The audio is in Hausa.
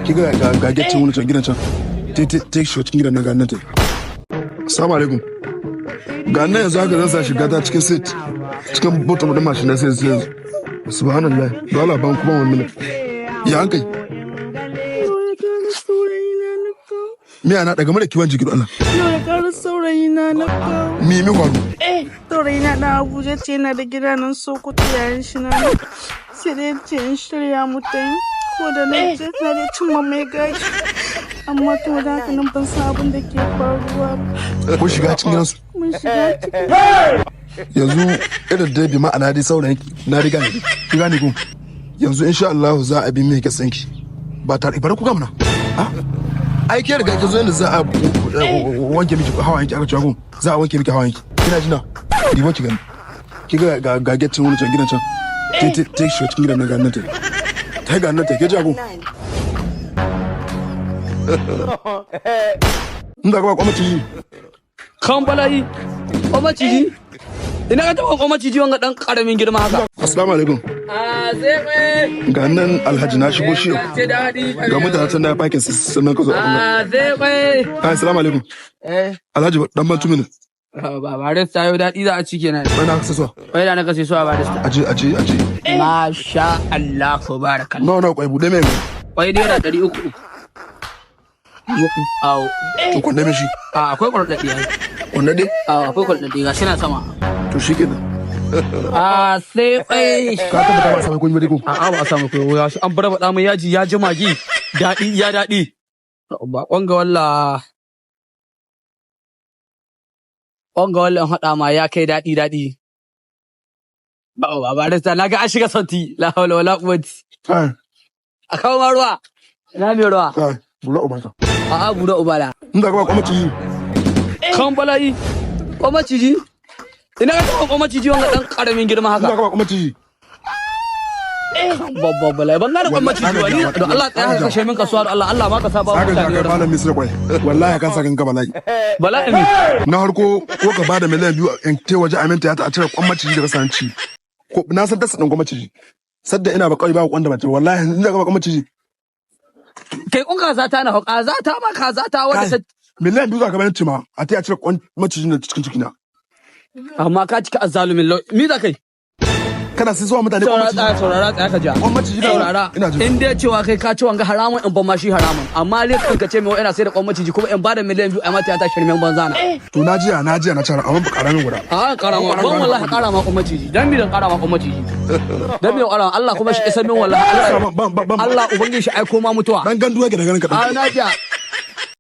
Ki ga ga gate wani can gidan can. Te te te shi cikin gidan nan ga nan te. Assalamu alaikum. Ga nan yanzu haka zan sa shiga ta cikin seat. Cikin bottom din mashin na sai sai. Subhanallah. Dole ban kuma wani minute. Ya an kai? Miya na daga mara kiwon jiki don Allah. Yau da karar saurayi na na kawo. Mi mi faru? Saurayi na ɗan Abuja ce yana da gida nan Sokoto yayin shi na nan. Sai dai ce in shirya mu ta yi. Ko da na je na dai cimma mai gashi. Amma to da haka nan ban san abin da ke faruwa ba. Ko shiga cikin gidansu. Mun shiga cikin. Yanzu irin dai bi ma'ana dai saurayin na riga ne. Ki gane ko? Yanzu insha Allah za a bi mai kitsanki. Ba tare bari ku gamna. Ah? Ai ke riga ki zo yanda za a wanke miki hawayenki aka cewa ko za a wanke miki hawayenki. Kina jina? Dibo ki gani. Ki ga ga ga gate wani can gidan can. Te te te shi cikin gidan nan ga nan te. Ta ga nan te ke ji ko? In da ka ba kwamiti yi. Kan bala'i, ko maciji? Ina ka taɓa ko maciji wanga ɗan ƙaramin girma haka? Assalamu alaikum. A sai Ga nan Alhaji na shigo shi. Ce daɗi. Ga mutane can na fakin sannan ka zo abin nan. A sai kwai. Ai, assalamu alaikum. Eh, Alhaji dan ban tumini. ba barista yau daɗi za a ci kenan. Bana ka so. Wai da na kashe su a barista. Aje aje aje. Masha Allah ko barakallah. Nawa nawa kwai bude mai. Kwai naira 300. Awo. To kwanda mai shi. A akwai kwarɗaɗi ai. Kwanda dai. A akwai kwarɗaɗi ga shi na sama. To shikenan. A sai kwai. Ka tabbata ba a samu komai ba dai ko? A'a ba a samu koyo ya shi an bar baɗa mai yaji ya ji magi daɗi ya daɗi. Ba ƙwanga walla. Ƙwanga walla in haɗa ma ya kai daɗi daɗi. Ba ba barista na ga an shiga santi la hawla wala quwwata. Kai A kawo ma ruwa. Ina mai ruwa. kai bula ubanka. A'a buɗe ubala. In da ka ba kwamiti yi. Kan bala'i. Ko maciji? Ina ka taɓa ko maciji wanga ɗan ƙaramin girma In da haka? ka ba kwamiti yi. Babban bala'i ban gane kwan maciji ba ni don Allah tsaya ka kashe min kasuwa don Allah Allah ma ka saba Haka mutane ka wurin. malam Misra kwai. Wallahi ka saka kanka bala'i. Bala'i ne. Na harko ko ka bada miliyan 2 in te waje aminta ya ta a cire kwan maciji daga sanci. Ko na san dasa din kwan maciji. Sadda ina ba kawai ba kwanda mace wallahi in da ka ba kwan maciji. Kai kun kaza ta na kaza ta ma kaza ta wadda ta Miliyan 2 za ka bani cima a ta a cire kwan macijin da cikin cikina. Amma ka cika azzalumin lau mi za kai? Kana sai zuwa mutane kwan Saurara maciji. tsaya saurara tsaya ka ja. Kwan maciji Saurara ina jin. In dai cewa kai ka ci wanga haramun in ban ma shi haramun amma dai kan ka ce mai ina sai da kwan maciji kuma in bada miliyan 2 ai mata ta shirmen banza na. To na jiya na jiya na cara amma ba karamin guda. A kara ma ban wallahi kara ma kwan maciji dan mi dan kara ma kwan maciji. Dan mi kara Allah kuma shi isa min wallahi Allah Ban ban ban Allah ubangiji shi aiko ma mutuwa. Dan gandu yake da ganin ka A dan. na ja